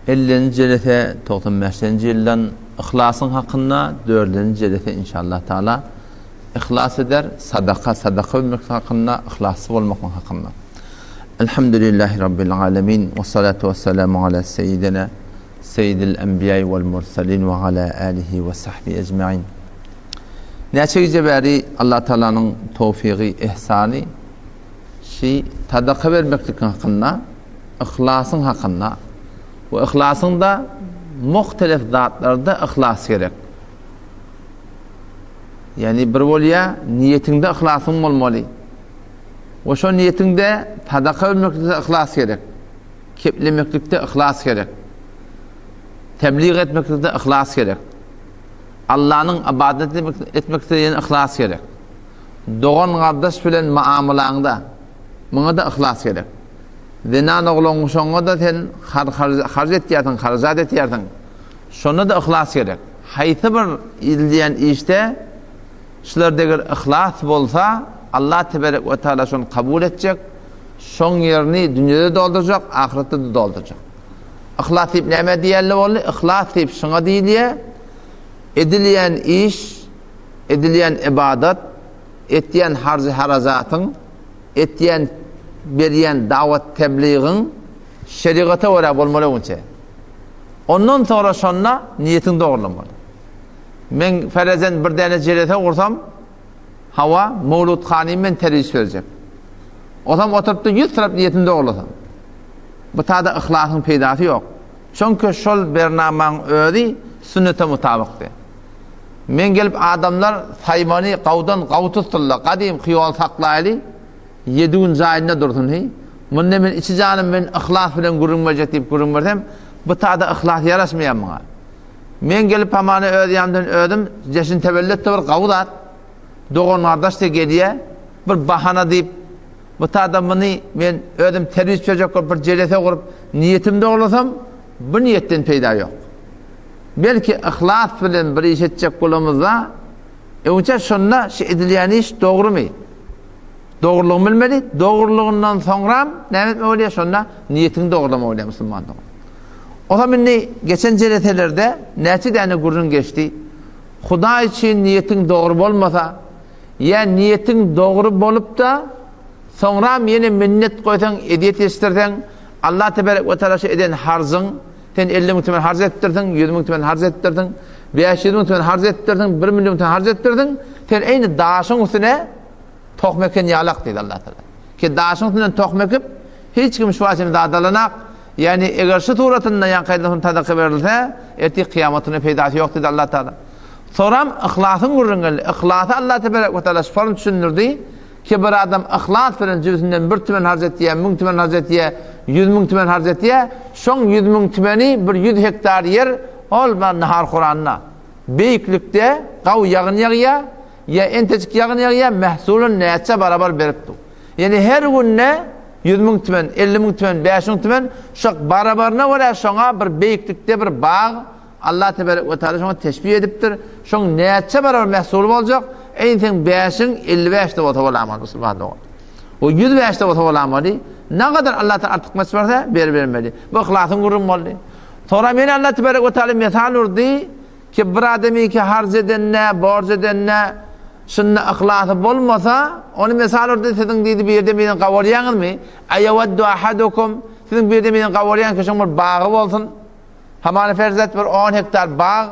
Ellinji jelese 95-nji ýyldan yhlasyň hakynda, dördünji jelese inşallah taala yhlas eder, sadaka, sadaka bermek hakynda, yhlasly bolmaklyk hakynda. Elhamdülillahi Rabbil alemin, we salatu we selamu ala seyyidina, seyyidil enbiýai wal mursalin we ala alihi we sahbihi ecmain. Näçe gije bäri Allah Taalanyň towfygy, ihsany şi sadaka bermeklik hakynda, yhlasyň hakynda we yhlasyň da muhtelif zatlarda yhlas gerek. Ýani bir bolýa niýetiňde yhlasyň bolmaly. We şo niýetiňde sadaka bermeklikde yhlas gerek. Keplemeklikde yhlas gerek. Tebliğ etmeklikde yhlas gerek. Allanyň ybadat etmekde ýene yhlas gerek. Dogan-gardaş bilen muamalaňda muňa-da yhlas gerek. Zenan oglan şoňa-da sen harç etýärsiň, harajat etýärsiň. Şonda-da yhlas gerek. Haýsy bir edilýän işde şularda eger yhlas bolsa, Allah teberek we taala şony kabul etjek, şoň ýerini dünýede doldurjak, ahyretde-de doldurjak. Yhlas diýip nämä diýýänli boldy? Yhlas diýip şuňa diýilýär, edilýän iş, edilýän ybadat, etýän harjy-harajatyň, etýän, berýän dawat-tebligiň şerigata görä bolmaly öňçe. Ondan soňra şonda niýetiň dogrulanmaly. Men ferezen bir däne jelese gursam, hawa, Mowlud hanymy men terbiýe berjek. Osam oturyp-da 100 tarap niýetini dogrulasam. Bu tada yhlasyň peýdasy ýok. Çünki şol bernamaň özi sünnete mutabykdy. Men gelip adamlar saýmany gawdan gaw tutsunlar, gadym hyýol saklaýly, ýedi gün jaýynda dursun heý. Munda men içi janym bilen yhlas bilen gürrüň berjek diýip gürrüň bersem, bu tada yhlas ýaraşmaýar muňa. Men gelip hamana öz ýanymdan özüm jeşin tewellet-de bir gawy zat. Dogan-gardaş-da gelýär, bir bahana diýip, Bu tada muny men özüm terbiýe berjek bolup bir jelese gurup niýetim dogrulasam, bu niýetden peýda ýok. Belki yhlas bilen bir iş etjek bolamyzda, öňçe şonda şu edilýän iş dogrumy? Dogrulygyny bilmeli, dogrulygyndan soňram näme etmeli bolýar? Şonda niýetiňi dogrulamaly bolýar musulman dogan. Otam indi geçen jeleselerde näçe däne gürrüň geçdi. Hudaý üçin niýetiň dogry bolmasa, Ýa niýetiň dogry bolup-da, soňram ýene minnet goýsaň, ezýet ýetişdirseň, Allah tebarek we taala şu eden harjyň, sen 50 müň tümen harç etdirsiň, 100 müň tümen harç etdirsiň, 500 müň tümen harç etdirsiň, 1 million tümen harç etdirsiň, sen eýni daşyň üstüne tohum eken ýalak diýdi Allah taala. Ki daşyň üstünden tohum ekip, hiç kim şu wagt zat alanak, ýani eger şu suratynda ýaňky aýdylan sadaka berilse, ertir kyýamatyna peýdasy ýok diýdi Allah taala. Soram yhlasyň gürrüň geldi. Yhlasy Allah tebarek we taala şu form düşündirdi ki bir adam yhlas bilen jübüsinden bir tümen harç etýär, müň tümen harç etýär, ýüz müň tümen harç etýär. Şoň ýüz müň tümeni bir ýüz hektar ýer ol nahar Kuranda beýiklikde gawy ýagyn ýagýar, ýa entejik ýagyn ýagýar, mähsuly näçe barabar berip dur. Ýani her günde ýüz müň tümen, elli müň tümen, bäş müň tümen şo barabaryna görä şoňa bir beýiklikde bir bag Allah tebarek we taala şoňa teşbih edipdir. Şoň näçe barabar mehsuly boljak? Eý seň bäşiň 55 de bolsa bolamaly musulman dogan. O 105 de bolsa bolamaly. Ne kadar Allah taala artykmaç berse ber bermeli. Bu yhlasyň gürrüň boldy. Sonra men Allah tebarek we taala mesal urdy ki bir adamy ki harç edende, borç edende şunda yhlasy bolmasa, ony mesal urdy siziň diýdi bir ýerde meni gawarýaňyzmy? Aýawaddu ahadukum siziň bir ýerde meni gawarýan kişiň bir bagy bolsun. Hamana ferzet bir on hektar bag,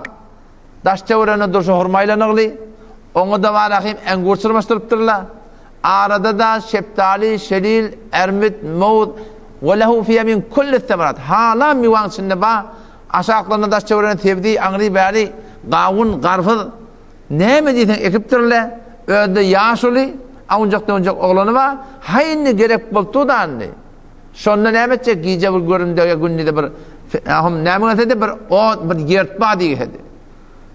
daş-töwereginde durşy hurma aýlanygly, oňa-da barahym engur çyrmaşdyrypdyrlar. Arada-da şepdaly, şelil, ermit, mowz, we lehu fiýa min kulli semerat, hala miwaň içinde bar, aşaklarynda daş-töwereginde sebzi, aňry-bäri, gawun, garpyz, näme diýseň ekipdirler, özde ýaşuly, awunjak-döwünjek oglany bar, haý indi gerek bolupdyr-da indi. Şonda näme etjek gije bir göründe ýa gündizde bir hum näme gelsede bir ot bir gertba diýsedi.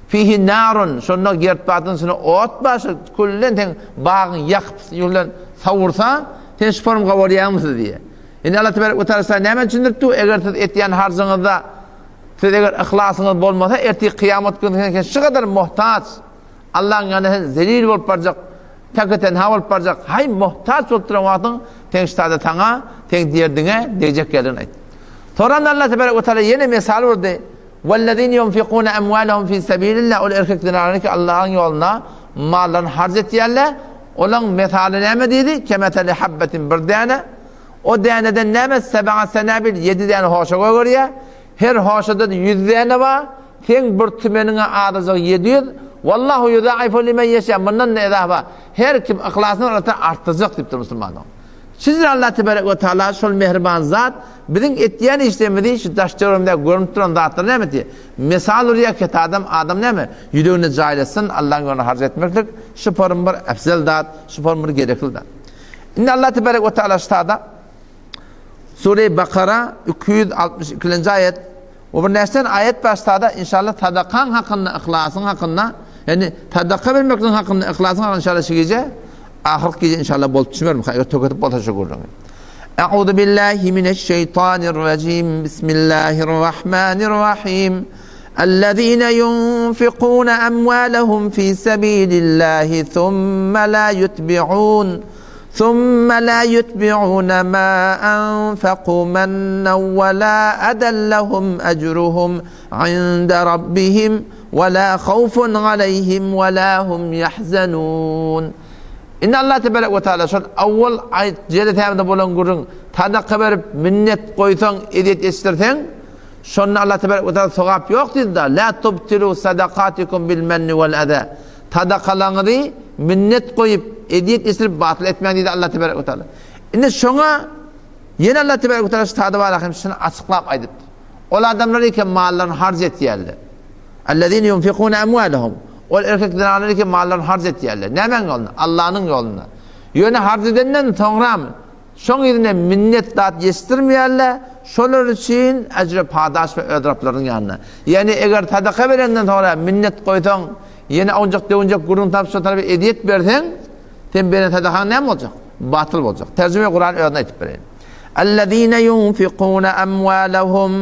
Fihi narun şonda gertbadyň içinde ot bar şu küllen sen bagyň ýakyp ýülen sawursa sen şu form gawarýaňmysyz diýe. Indi Allah tebarek we taala näme düşündiripdi? Eger siz etýän harjyňyzda siz eger yhlasyňyz bolmasa ertir kyýamat günü sen şu kadar muhtaç Allaň ýanynda sen zelil bolup barjak, täki-tenha bolup barjak, haý, muhtaç bolup duran wagtyň seň ştada saňa, seň derdiňe degjek ýerlerini aýt. Soran Allah tebarek we taala ýene mesal urdy. Wellezine yunfikune emwalehum fi sebilillah ol erkek zenanlar ki Allahyň ýolunda mallaryny harç etýärler. Olaň mesaly näme diýdi? Kemeteli habbetin bir däne. O däneden näme? Seb'a senabil ýedi däne hoşa gögerýär. Her hoşada-da 100 däne bar. Seň bir tümeniňe azajyk 700. Wallahu yudaifu limen ýeşa. Mundan-da ezafa. Her kim yhlasyna görä artdyrjak diýipdir musulmanlar. Sizdir Allah tebarek we taala şol mähriban zat biziň etýän işlerimizi şu daş töweregimizde görünip duran zatlary näme etýär? Mesal urýar ki adam adam näme? Ýüreginde jaýlasyn Allaň ýoluna harç etmeklik şu form bir efzel zat, şu form bir gerekli zat. Indi Allah tebarek we taala şu sada Sure Bakara 262-nji aýat We bir näçeden aýat bar ştada inşallah sadakaň hakynda yhlasyň hakynda ýagny sadaka bermekligiň hakynda yhlasyň hakynda inşallah şu gije ahyrky gije inşallah bolup düşmerin eger töketip bolsa şu gürrüňi. Euzu billahi mineşşeýtanirrajim Bismillahirrahmanirrahim Ellezine yunfikune emwalehum fi sebilillahi thumma la yutbi'un Summa la yutbi'una ma anfaqu mannan we la adan lehum ecruhum inde rabbihim we la hawfun aleyhim we la hum yahzanun. Indi Allah tebarek we taala şol awwal aýt jelesämizde bolan gürrüň sadaka berip minnet goýsaň ezýet eşdirseň şonda Allah tebarek we taala sogap ýok diýdi-da la tubtilu sadakatikum bil menni wal aza. Sadakalaryňyzy minnet goýup, ezýet eşidip batyl etmäň diýdi Allah tebarek we taala. Indi şoňa ýene Allah tebarek we taala şu sada barada hem şuny açyklap aýdypdyr. Ol adamlar eken mallaryny harç etýärler. Ellezine yunfikune amwalahum. Ol erkek zenanlar eken mallaryny harç etýärler. Nämäň ýolunda? Allanyň ýolunda. Ýöne harç edenden soňram Şoň yzyna minnet zat ýetişdirmeýärler, şolar üçin ejre padaş we öz Rablarynyň ýanynda. Ýagny eger sadaka berenden soňra minnet goýsaň, ýene ownjak-döwünjek gürrüň tapyp şo tarapa ezýet berseň, sen beren sadakaň näme boljak? Batyl boljak. Terjime Kurany özüne aýtyp bereýin. Ellezine yunfikune amwalahum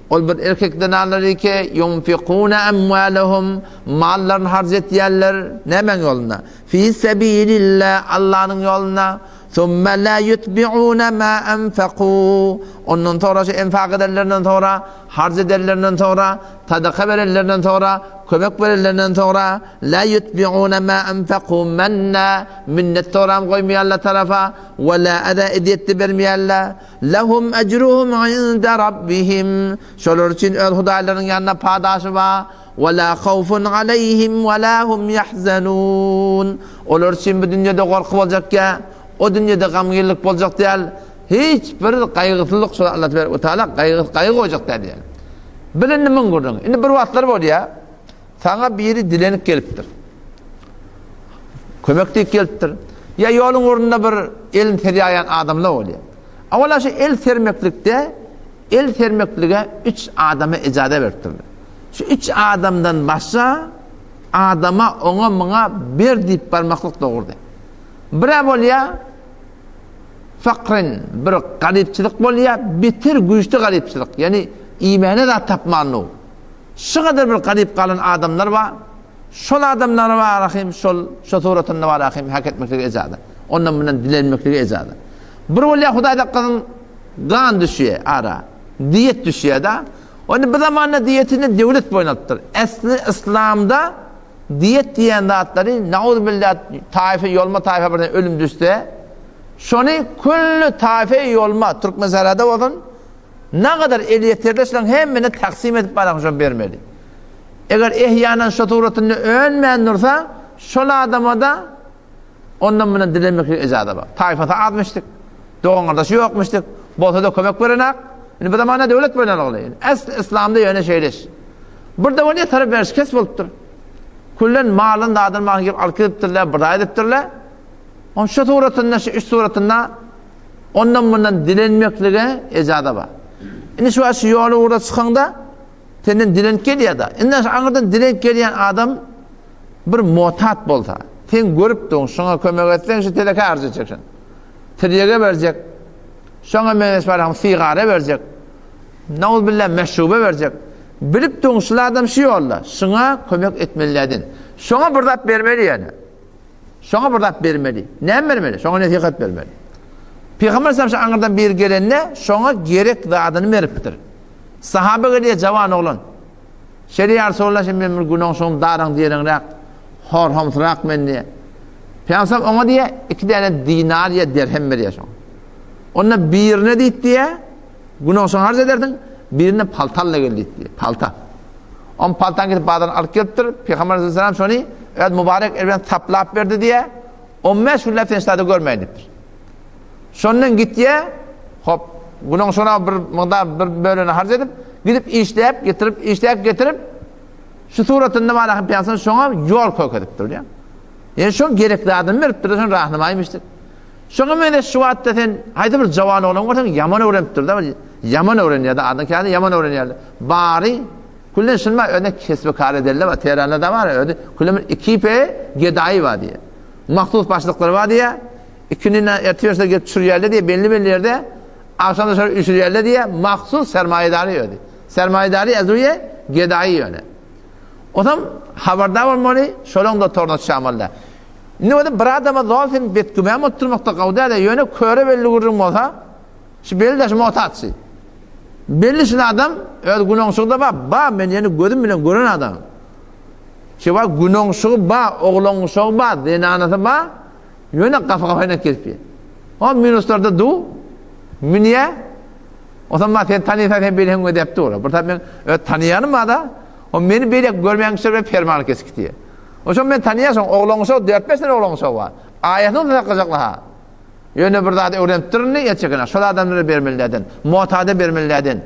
Ol bir erkek zenanlar ki yunfikune amwalahum mallaryny harç etýärler nämäň ýolunda? Fi sebilillah Allanyň ýolunda. Summa la yutbi'una ma anfaqu. Ondan soňra şu enfak edenlerinden soňra, harç edenlerinden soňra, sadaka berenlerinden soňra, kömek berenlerinden soňra la yutbi'una ma anfaqu manna minnet soram goýmaýarlar tarafa we la aza ezýet bermeýärler. Lahum ecruhum inda rabbihim. Şolar üçin öz Hudaýlarynyň ýanynda padaşy bar. We la hawfun aleýhim we la hum ýahzenun. Olar üçin bu dünýede gorky boljak ýa, o dünýede gamgynlyk boljak däl. Hiç bir gaýgysyzlyk şol Allah tebarek we taala gaýgy gaýgy goýjak däl diýýär. Bil indi muň gürrüňi. Indi bir wagtlar bolýar. Saňa biri dilenip gelipdir. Kömek diýip gelipdir. Ýa ýoluň ugrunda bir elini serýän adamlar bolýar. Awala şu el sermeklikde El sermeklige üç adama ejaza beripdirler. Şu üç adamdan başga adama oňa-muňa ber diýip barmaklyk dogry däl. Bir-ä bolýar, fakryn, bir garypçylyk bolýar, beter güýçli garypçylyk, ýagny iýmäne zat tapmanlygy. Şu gadar bir garyp galan adamlar bar, şol adamlara bar hem şol, şo suratynda bar hem hak etmeklige ejaza. Ondan mundan dilenmeklige ejaza. Bir bolýar Hudaý saklasyn, Gan düşýär ara. Diýet düşýär-de. Ony bu zamanda diýetini döwlet boýun alypdyr. Esli yslamda diýet diýen zatlary nauzubilla taýfa ýolma taýfa birden ölüm düşse, şony külli taýfa ýolma Türkmensährada bolsun, nagadar elýeterli şolaryň hemmesine taksim edip barak şony bermeli. Eger ehýanan şo suratynda önmän dursa, şol adamada Ondan mundan dilenmeklige ejaza bar. Taýfasy azmyşdyk. Dogan-gardaşy ýokmuşdyk. Bolsa-da kömek berenak. Indi bu zamanda döwlet boýun algyly. Esli yslamda ýöne şeýle iş. Bir de bolýar tarap beriş kes bolupdyr. Küllen malyn zadyny maňa gelip alyp gidipdirler, bir zat edipdirler. On şu suratynda, şu üç suratynda ondan mundan dilenmeklige ejaza bar. Indi şu wagt şu ýoly ugra çykaňda senden dilenip gelýär-de. Indi şu aňyrdan dilenip gelýän adam bir motat bolsa, sen görüp duň, şoňa kömek etseň, şu teleke harç etjek şony. Tirýege berjek, şoňa meňzeş bar, sigara berjek, nauzbillah meşrube berjek. Bilip duň, şul adam şu ýolda, şoňa kömek etmeli dädin. Şoňa bir zat bermeli ýöne. Şoňa bir zat bermeli. Näme bermeli? Şoňa nesihat bermeli. Pygamber aleyhisselam şu aňyrdan biri gelende şoňa gerek zadyny beripdir. Sahaba gelýär jawan oglan. Şeýle ýa Resulallah şimdi men bir günoňşugym daraň diýeniňräk, hor-homsyrak men diýe. Pygamber oňa diýe iki däne dinar ýa derhem berýär şoňa. Onda birine diýip diýe, günoňşugyňy harç edersiň, birine palta al gel diýip diýe, palta. On paltany gidip bazardan alyp gelipdir. Pygamber aleyhisselam şony öz mübarek eli bilen taplap berdi diýe. 15 günläp sen ştada görmäýin diýipdir. Şondan gitýä, hop, günüň şona bir mygdar bir böleni harç edip, gidip işläp getirip, işläp getirip, şu suratynda bar ahim pyýasan şoňa ýol kökezipdir diýýär. Ýani şoň gerek zadyny beripdir, şoň rahnamaýmyşdyr. Şoňa meňzeş şu wagtda sen haýsy bir jawan oglan görseň ýaman öwrenipdir-de, ýaman öwrenýär-de, adyň kädi ýaman öwrenýär. Bary küllen şunma özüne kesbi kar ederler bar, Tehranda da bar, özi küllen bir ekipe gedaýy bar diýýär. Mahsus başlyklary bar diýýär. Ikindine ertir ýörse gelip çürýärler diýýär, belli-belli ýerde, agşam da şol üşürýärler diýýär, mahsus sermaýedary özi. Sermaýedary ezuýe gedaýy ýöne. Osam habardar bolmaly, şolaň da toruna çykaýmaly. Indi bolsa bir adama zol sen betgüman bolup durmakda gowy däl-de, ýöne köre belli gürrüň bolsa, şu belli-de şu motatçy. Belli şul adam öz günoňşugy-da bar, bar men ýene gözüm bilen gören adam. Şi bar günoňşugy bar, oglanuşagy bar, zenanasy bar, ýöne gapy-gapyna kesip ýer. O minuslarda du, münýä, Otam bar sen tanyýsaň sen beýle heňňe däp dur. Bir tap men öz tanyýanym bar-da, o meni beýle görmeýän kişiler bilen perman kesip gitýär. Oşo men tanyýan şoň oglanuşak dört-bäş tane oglanuşak bar. Aýasyny saklajak ha. Ýöne bir zat öwrenipdir indi etjekine. Şol adamlara bermeli däden. Motada bermeli däden.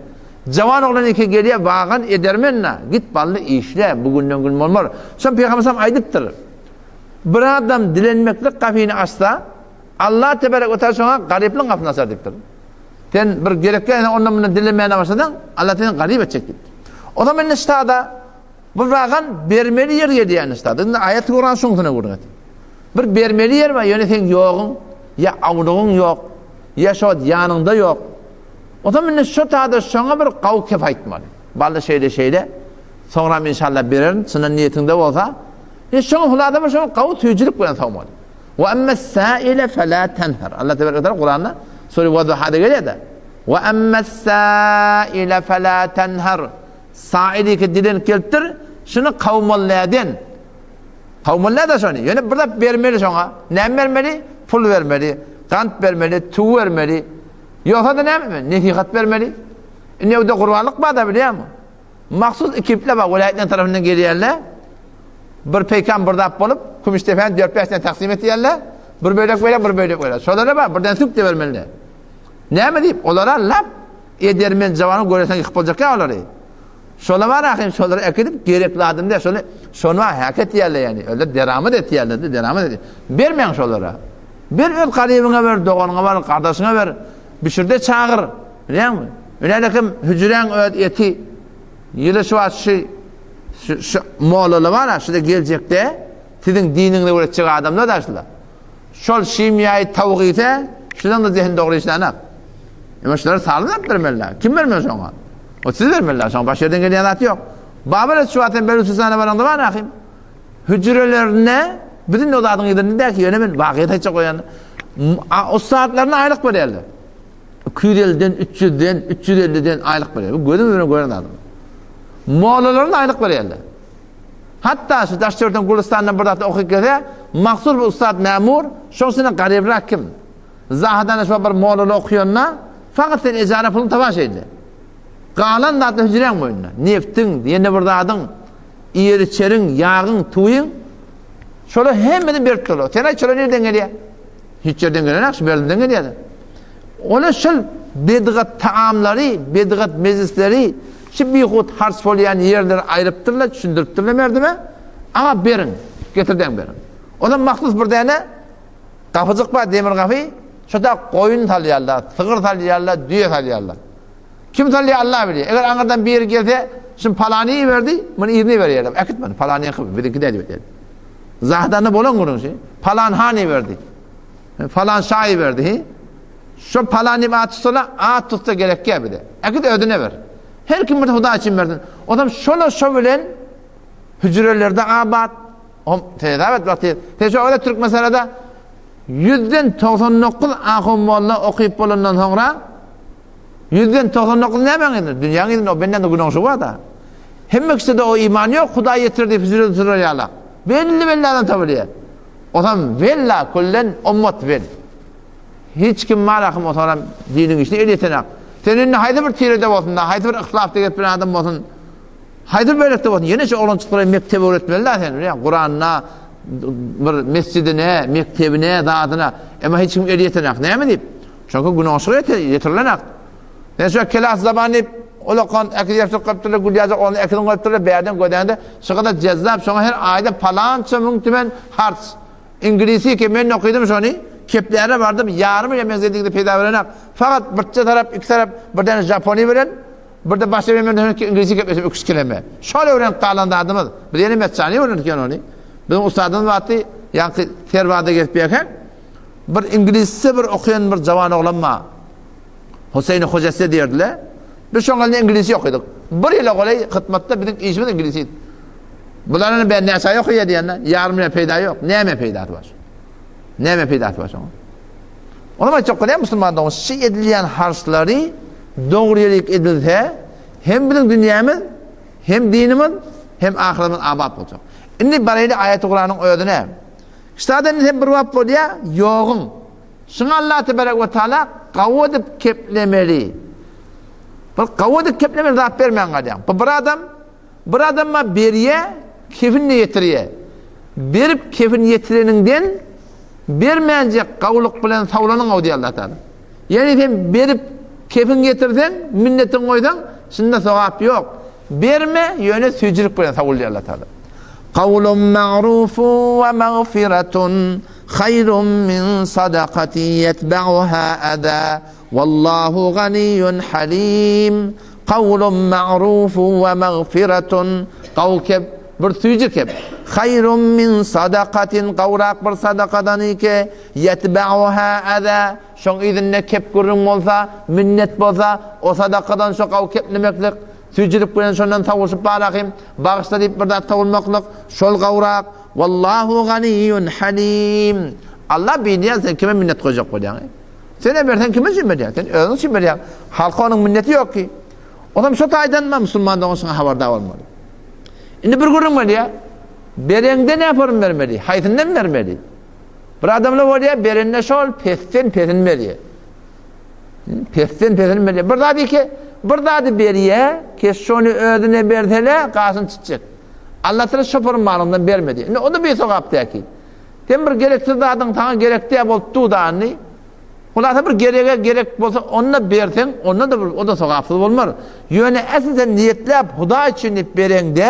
Jawan oglan iki gelýär, bagan edermen-na. Git bally işle, bu günden gün bolmar. Şol Pygamber sallam aýdypdyr. Bir adam dilenmeklik gapyny açsa, Allah tebarek we taala şoňa garyplyk gapyny açar diýipdir. Sen bir gerekli ýa ondan mundan dilemäne başlasaň, Allah seni garyp etjek diýipdir. O zaman indi ştada bu bagan bermeli ýer gelýär indi ştada. Indi aýat Kuran şuňsuna gürrüň etdi. Bir bermeli ýer bar, ýöne seň ýoguň, ýa awlugyň ýok, ýa şo ýanyňda ýok. O zaman indi şo tada şoňa bir gaw kep aýtmaly. Bally şeýle şeýle. Soňra inşallah bererin, çyndan niýetiňde bolsa. E şoňa hulasa bir şoňa gaw tüýjülik bilen sogmaly. Ve emmess-sâile felâ tenher. Allah tebarek ve teala Kuranda sure Ve-Duhada gelýär-de. Ve emmess-sâile felâ tenher. Sail ki dilenip gelipdir, şuny kawmalyden. Kawmaly da şony. Ýöne bir zat bermeli şoňa. Näme bermeli? Pul bermeli, gant bermeli, tüw bermeli. Ýogsa da näme? Nesihat bermeli. Indi öwde gurbanlyk bar da bilýärmi? Mahsus ekipler bar, welaýatlaryň tarapyndan gelýärler. Bir peýkam bir zat bolup, Kümüşdepäni dört-bäş tane taksim etýärler. Bir bölek berýär, bir bölek berýär. Şolara bar, birden süňk de bermeli. Näme diýip, olara lap edermen jawany göresen ýykyp boljak ýa olary. Şola bar ahim, şolary äkidip gerekli adam diýär, şony şony häk etýärler ýani. Öyle deramat etýärler, deramat etýär. Bermäň şolara. Ber öz garybyňa ber, doganyňa ber, gardaşyňa ber. Bişirde çagyr. Bilýäňmi? Bilýän kim hüjräň öz eti ýyly şu wagt şu şu, şu mollalar bar, şu da geljekde siziň diniňizi öwretjek adamlar da şular. Şol şimýaýy tawuk iýse, şudan da zehin dogry işlänak. Emma şulara saglyk alyp bermeliler. Kim bermeli şoňa? O siz bermeliler. Şoňa başga ýerden gelýän zat ýok. Babar et şu wagt sen Belüçistana baraňda bar ahim. Hüjrelerinde bizim o zadyň ýerinde däki ýöne men wakyýet aýtjak bolýan. Ussatlaryna aýlyk berýärler. 250-den, 300-den, 350-den aýlyk berýär. Bu gözüm bilen gören zadym. Mollalaryna aýlyk berýärler. Hatda şu Daşdörden Gülüstandan bir zatda okyp gelse, mahsus bir ussat memur, şoň içinde garybrak kim? Zahadana şu bir mollala okuyanda, fakat sen ejara puluny taban şeýle. Galan zatlar hüjräň boýunda. Neftiň, ýene bir zadyň, iýer-içeriň, ýagyň, tuýuň şolar hemmesini berip durlar. Sen aýt, şolar nirden gelýär? Hiç ýerden gelenok, şu Berlinden gelýär. Olar şol bedgat taamlary, bedgat mejlisleri, şu bihut harç bolýan ýerleri aýrypdyrlar, düşündiripdirler merdime. Aňa beriň, getirdeň beriň. Olam mahsus bir däne gapyjyk bar, demir gapy, şo da goýun salýarlar, sygyr salýarlar, düýe salýarlar. Kim salýar Allah bilýär. Eger aňyrdan biri gelse, şun palany iberdi, muny yzyna iberýärler. Äkit muny, palanyňky, biziňki däl diýip. Zahdanda bolan gürrüň şi. Palan han iberdi. Palan şa iberdi. Hi. Şo palan diýip at tutsalar, at tutsa gerekýär bize. Äkit özüne ber. Her kim bir Hudaý üçin bersin. Odam şola şo bilen hüjrelerde abat. Om tezabet wagty. Sen şo öyle Türkmenistanda. Ýüzden 99 ahun molla okyp bolandan soňra ýüzden 99 nämäň yzynda? Dünýäň yzynda, o benden-de günäňşi bar-da. Hemme kişide o iman ýok, Hudaý ýetirer diýip hüjrede oturar ýalak. Belli-belli adam tapylýar. Osam wella küllen ummat wel. Hiç kim bar ahym osaram diniň işine el ýetenak. Sen indi haýsy bir tirede bolsun da, haýsy bir yhlafda gezip bilen adam bolsun, haýsy bir bölekde bolsun, ýene şu oglançyklara mekdep öwretmeli da sen, bilýän, Kuranyna, bir mesjidine, mekdebine, zadyna. Emma hiç kim el ýetenak. Näme diýip? Çünki günaşyk ýetirilenak. Sen şu kelas zaman diýip, ulakan äkiz ýapyp goýupdyrlar, gül ýazak ony äkizin goýupdyrlar, bärden gözände şu kadar jezzap, şoňa her aýda palança müň tümen harç. Iňlisi ki men okydym şony, kepläre bardym, ýarymy ýa meňzedigini peýda berenak. Fakat birçe tarap, iki tarap, bir däne japony bilen, bir de başga bir men iňlisi kepleşip üç keleme. Şol öwrenip galan zadymyz. Biz ýene metjany öwrendik ýöne ony. Biziň ussadymyz bardy, ýaňky Serwada gezip ýörkäk, bir iňlisçe bir okaýan bir jawan oglan bar. Huseýni Hojesse diýerdiler. Biz şoň elinde iňlisi okydyk. Bir ýyla golaý hytmatda biziň işimiz iňlisi. Bular indi ben näçe aý okaýar diýende, ýarym ýyl peýda ýok. Näme peýdasy bar? Näme peýdasy bar şoň? Onuň aýtjak bolýan musulman dogan, şu edilýän harçlary dogry ýerik edilse, hem biziň dünýämiz, hem dinimiz, hem ahyretimiz abat boljak. Indi baraýly aýaty Kuranyň özüne. Ştada indi sen bir wagt bolýar, ýoguň. Şuňa Allah tebarek we taala gawy edip keplemeli. Bir gawy edip keplemeli zat bermän galýaň. Bu bir adam bir adama berýä, kefin ýetirýä. Berip kefin ýetireniňden bermänjek gawulyk bilen sawlanyň gawy diýýär Allah taala. Ýani sen berip kefin getirseň, minnetiň goýsaň, şunda sogap ýok. Berme, ýöne süýjülik bilen sawul diýýär Allah taala. Kawlun ma'rufun we magfiratun haýrun min sadakatin ýetba'uha aza. Wallahu ganiýun halim. Kawlun ma'rufun we magfiratun gawy kep, bir süýji kep. Haýrun min sadakatin gawrak bir sadakadan ike ýetba'uha aza. Şoň yzynda kep gürrüň bolsa, minnet bolsa, o sadakadan şo gawy keplemeklik, süýjülik bilen şondan sowuşyp barahym, bagyşla diýip bir zat sowulmaklyk, şol gawrak. Wallahu ganiýun halim. Allah bilýär sen kime minnet goýjak bolýaňy. Sen berseň kime üçin berýäň? Sen özüň üçin berýäň. Halka onuň minneti ýok ki. Onam şo taýdan musulman dogan şuňa habardar bolmaly. Indi bir gürrüň bolýar. Bereňde näme form bermeli? Haýsyndan bermeli? Bir adamlar bolýar, berende şol pesden pesin berýär. Pesden pesin berýär. Bir zady ki, bir zady berýär, kes şony özüne bersele, gaşyny çitjek. Allah Teala şo form malyndan bermedi. Indi o da bir sogap däki. Sen bir gereksiz zadyň saňa gerek däl bolup dur dany. Hulasa bir gerege gerek bolsa onda berseň, onda da bir o da sogapsyz bolmar. Ýöne esl sen niýetläp Hudaý üçin diýip bereňde,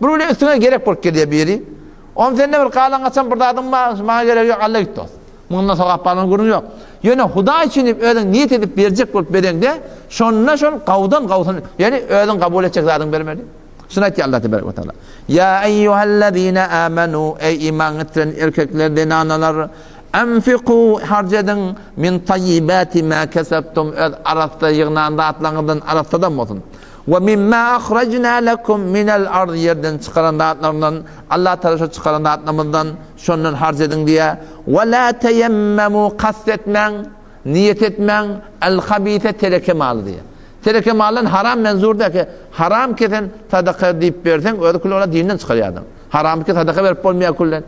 bir güne üstüňe gerek bolup gelýär biri. Onda sende bir galan gaçan bir zadyň bar, maňa geregi ýok, alla git dost. Mundan sogap barlygyny gürrüň ýok. Ýöne Hudaý üçin diýip özüň niýet edip berjek bolup bereňde, şonda şol gawdan gawsyn, ýöne özüň kabul etjek zadyňy bermeli. Şuny aýtýar Allah tebarek we taala. Ýa eýýuhellezine amenu, eý iman getiren erkekler, zenanalar, enfiku harç ediň min taýýibati ma kesebtum öz arassa ýygnan zatlaryňyzdan arassadan bolsun. We mimma ahrajna lekum minel ard ýerden çykaran zatlaryndan Allah taala şo çykaran zatlarymyzdan şondan harç ediň diýýär. We la teýemmemu kast etmäň, niýet etmäň el habise teleke maly diýýär. Tereke maldan haram menzur däl ki, haram kesen sadaka diýip berseň, özi külli ola dinden çykarýar adam. Haram ki sadaka berip bolmaýar küllen.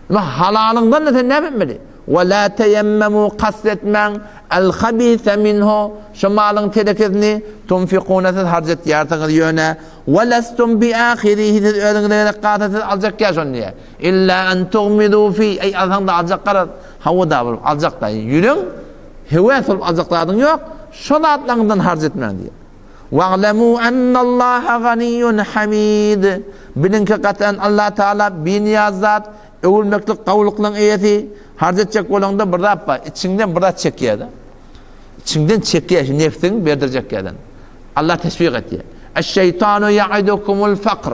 Emma halalyňdan da sen näme etmeli? Wa la teyemmemu kast etmäň al habise minhu şu malyň terekesini tunfikuna siz harç etýärsiňiz ýöne wa lastum bi ahirihi siz özüňize gerek galsa siz aljak ýa şony diýýär. Illa an tugmidu fi eý alsaň da aljak garaz. Hawa da bir aljak da ýüreň Höwes bolup aljak zadyň ýok, şo zatlaryňdan harç etmäň diýýär. Wa'lemu ennallaha ganiyyun hamid. Biliň ki, gatan Allah Taala binyýaz zat, öwülmeklik, gawulyklaryň eýesi. Harç etjek bolaňda bir zat bar, içiňden bir zat çekýär-de. Içiňden çekýär, şu nefsiň berdirjek ýerden. Allah teşwik etýär. Eş-şeýtanu ya'idukumul fakr.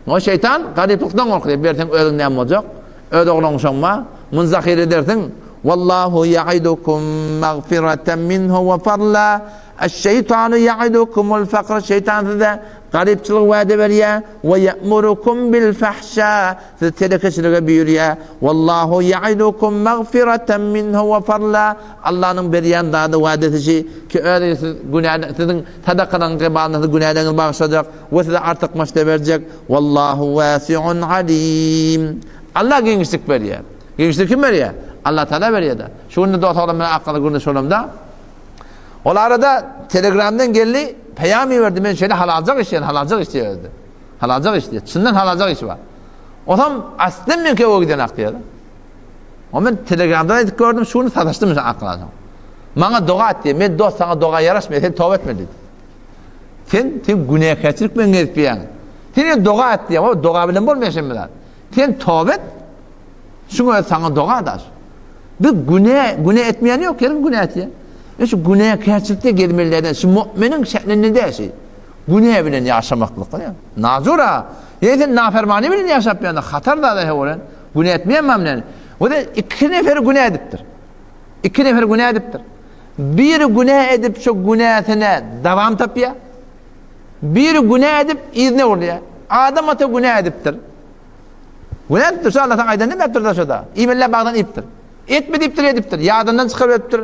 O şeýtan garyplykdan gorkýar. Berseň özüň näme boljak? Öz ogluň şoňma, muny zahyr edersiň. Wallahu ya'idukum magfiratan minhu we fadla. Eş-şeýtanu ya'idukumul fakr. Şeýtan size. Garypçylygy wada berýär. We ýe'murukum bil fahşa, sizi telekeçilige buýurýar. Wallahu ýa'idukum magfiratan minhu we fadla, Allanyň berýän zady wadasy şi ki, özi siz günä siziň sadakalaryň gybalynda siz günäleriňizi bagyşlajak we size artykmaç-da berjek. Wallahu wasi'un alim. Allah giňişlik berýär. Giňişligi kim berýär? Allah Taala berýär-de. Şu günde dost oglan bilen akgaly gürleşip bolamda, ol arada Telegramdan geldi, peýam iberdi, men şeýle halaljak işleýän, halaljak iş diýýär. Halaljak iş diýýär. Çyndan halaljak işi bar. Osam aslyn men köwe giden ak diýýär. O men Telegramdan aýdyp gördüm, şuny sataşdym şu akgala. Maňa doga et diýýär. Men dost saňa doga ýaraşmaýar, sen toba etmeli diýdi. Sen sen günäkärçilik bilen gezip ýörýäň. Sen doga et diýýär. O doga bilen bolmaýar şeýle zat. Sen toba et. Şuň özi saňa doga daş. Bir günä, günä etmeýän ýok, her kim günä etýär. E şu günäkärçilikde gezmelilerden, şu mu'miniň şähninde däl şu. Günä bilen ýaşamaklyk. Nazura, ýa sen nafermany bilen ýaşap ýa-da hatar zada he bolan, günä etmeýän mam bilen. O da iki nefer günä edipdir. Iki nefer günä edipdir. Biri günä edip şu günäsine dawam tapýar. Biri günä edip yzyna urýar. Adam ata günä edipdir. Günä edipdir, şu Allah saňa aýdan näme şo da? Iýmeli bagdan iýipdir. Etme diýipdir, edipdir. Ýadyndan çykaryp edipdir.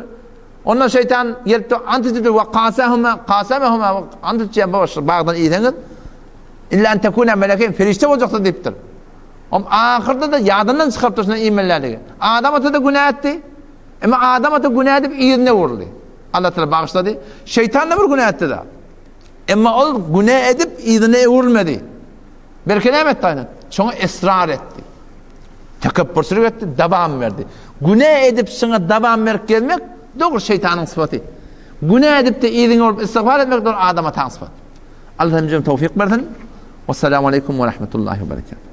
Ondan şeýtan gelipdir, ant içipdir, we kasahuma, kasamahuma, ant içýän bu şu bagdan iýseňiz, illa an tekuna melekeyn, perişde boljaksyňyz diýipdir. Om ahyrda da ýadyndan çykarypdyr şunu iýmeliligi. Adam ata da günä etdi. Emma Adam ata günä edip yzyna urdy. Allah Teala bagyşlady. Şeýtan da bir günä etdi da. Emma ol günä edip yzyna öwrülmedi. Belki näme etdi aýdan? Şoňa esrar etdi. Tekepbürçilik etdi, dawam berdi. Günä edip şoňa dawam berip gezmek dogry şeýtanyň sypaty. Günä edip de yzyňa bolup istigfar etmek dogry adam ataň sypaty. Allah hemmämize towfik bersin. Wassalamu aleýkum we rahmetullahi we berekatuh.